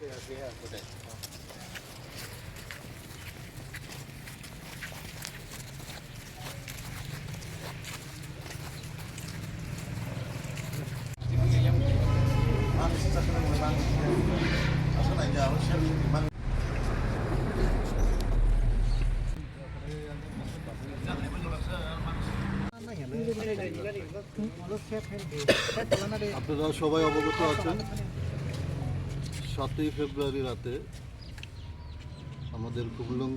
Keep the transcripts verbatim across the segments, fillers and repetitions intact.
আপনারা সবাই অবগত আছেন, সাতই ফেব্রুয়ারি রাতে আমাদের খুমলুং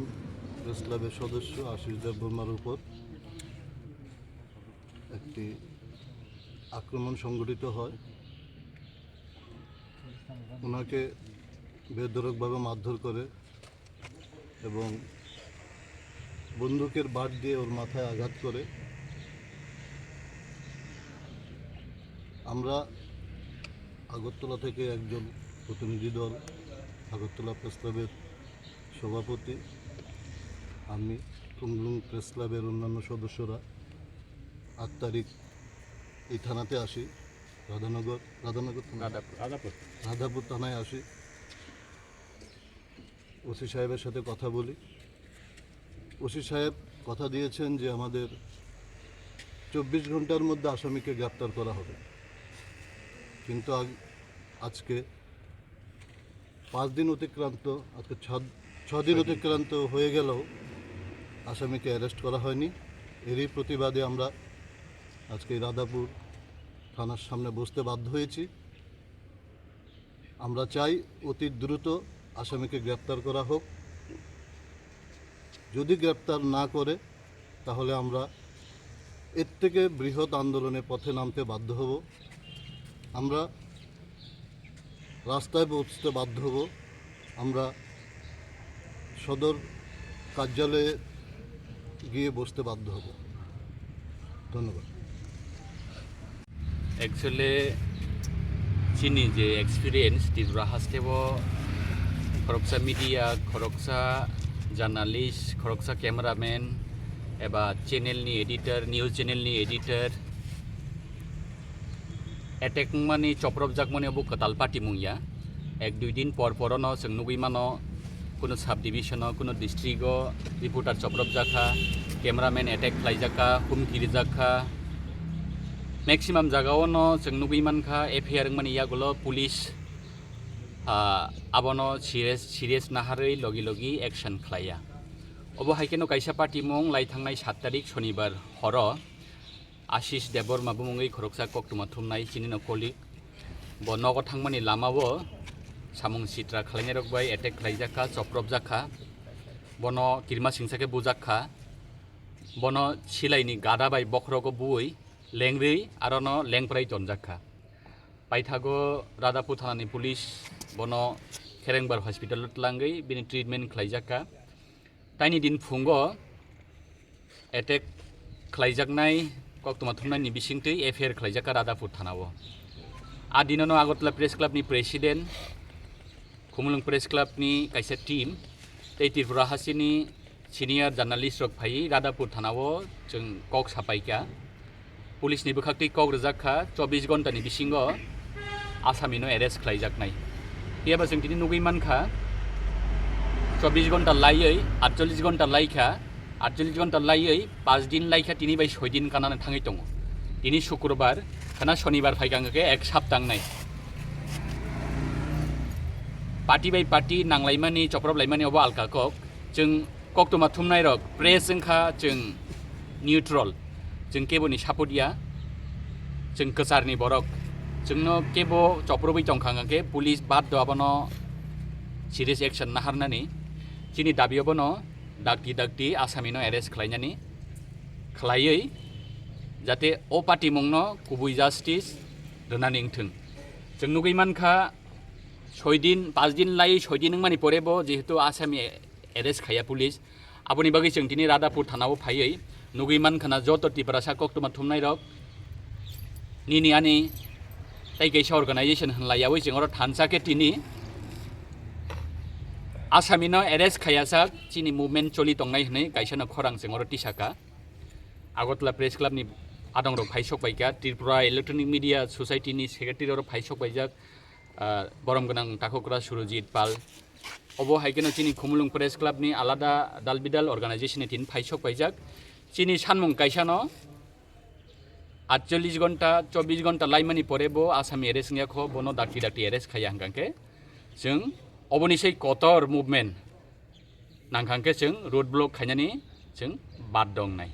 প্রেস ক্লাবের সদস্য আশিস দেববর্মার উপর একটি আক্রমণ সংঘটিত হয়। ওনাকে বেধড়কভাবে মারধর করে এবং বন্দুকের বাট দিয়ে ওর মাথায় আঘাত করে। আমরা আগরতলা থেকে একজন প্রতিনিধি দল, আগরতলা প্রেস ক্লাবের সভাপতি, আমি, খুমলুং প্রেস ক্লাবের অন্যান্য সদস্যরা আট তারিখ এই থানাতে আসি, রাধানগর, রাধানগর থানা? রাধাপুর। রাধাপুর। রাধাপুর থানায় আসি। ওসি সাহেবের সাথে কথা বলি। ওসি সাহেব কথা দিয়েছেন যে আমাদের চব্বিশ ঘন্টার মধ্যে আসামিকে গ্রেপ্তার করা হবে, কিন্তু আগ-, আজকে পাঁচ দিন অতিক্রান্ত, আজকে ছ-, ছ দিন ছয় দিন। অতিক্রান্ত হয়ে গেলেও আসামিকে অ্যারেস্ট করা হয়নি। এরই প্রতিবাদে আমরা আজকে রাধাপুর থানার সামনে বসতে বাধ্য হয়েছি। আমরা চাই অতি দ্রুত আসামিকে গ্রেপ্তার করা হোক। যদি গ্রেপ্তার না করে, তাহলে আমরা এর থেকে বৃহৎ আন্দোলনে পথে নামতে বাধ্য হব। আমরা রাস্তায় বসতে বাধ্য হব। আমরা সদর কার্যালয়ে গিয়ে বসতে বাধ্য হব। ধন্যবাদ। Actually, chini je experience Tripura haste o khoroksa media, khoroksa journalist, khoroksa cameraman eba channel ni editor, news channel ni editor, attack wngmani, chopropjakmani obo kwtal patimung ya. Ek dui din por porono chwng nugwi mano, kuno sub division o, kuno district o reporter chopropjakha, cameraman attack khlaijakha, humki rijakha. Maximum jagao no chwng nugwi mankha, F I R wngmani yagulo police, ah, abono serious, serious naharwi logi logi action khlaiya. Obo hai kheno kaisa patimung lai thangnai sat tarik Shonibar horo. Ashish Debbarma bumungwi khoroksa koktwma thumnai chinino colleague. Bo nogo thangmani lamao samung sitra khlainairok bai attack khlaijakha, chopropjakha. Bono kirima singsa khe bujakha. Bono silaini gada bai bokhorogo buwi lengri arono lengprai tonjakha. Paithago Radhapur thanani police bono Kherengbar hospital-o twlangwi bini treatment khlaijakha. Taini din phungo attack khlaijaknai koktwma thumnaini bisingtwi F I R khlaijakha Radhapur thanao. A dinono Agartala Press Club ni president, Khumulwng Press Club ni kaisa team, tei Tripura hasteni senior journalist rok phaiwi Radhapur thanao chwng kok sapaikha. Police ni bwkhaktwi kok rwjak kha, chobbish ghonta ni bisingo asami no arrest khlaijaknai. Phiya ba chwng tini nugwi mankha, chobbish ghonta laiwi, aatchollish ghonta laikha, aatchollish ghonta laiwi paanch din laikha, tini bai soi din kanana thangwi tongo. Tini Sukrobar, khana Shonibar phaikha, hwnkhe ek sapta wngnai. Party bai party nanglaimani, choproplaimani obo alka kok. Chwng koktwma thumnairok press wngkha, chwng neutral, chwng keboni support ya, chwng kwcharni borok, chwngno kebo choprobwi tongkha, hwnkhe police baddo abono serious action naharnani. Chini dabi abono dakti dakti asamino arrest khlainani, khlaiwi jate o patimungno kubui justice rwnani wngthwng. Chwng nugwi mankha, soi din, paanch din lai, soi din wngmani pore bo jehetu asami arrest khaiya police. Aboni bagwi chwng tini Radhapur thanao phaiwi nugwi mankha na joto Tiprasa koktwma thumnairok nini ani tei kaisa organization hwnlaiyawi chwng oro thansa khe tini asamino arrest khaiyajak chini movement choli tongnai hwnwi kaisa no khorang chwng oro tisaka. Agartala Press Club ni adongrok phai sok paikha, Tripura Electronic Media Society ni secretary oro phai sok paijak. Ah, borom gwnang takhukra Surojit Pal. Obo hai kheno chini Khumulwng Press Club ni alada dal bidal organization ni tin phaisok paijak. Chini sanmung kaisa no atchollish ghonta, chobbish ghonta laimani pore bo Asami arrest wngya kho, bono dakti dakti arrest khaiya hwnkha khe chwng oboni sei kotor movement nangkha khe chwng road block khainani chwng bad dong nai.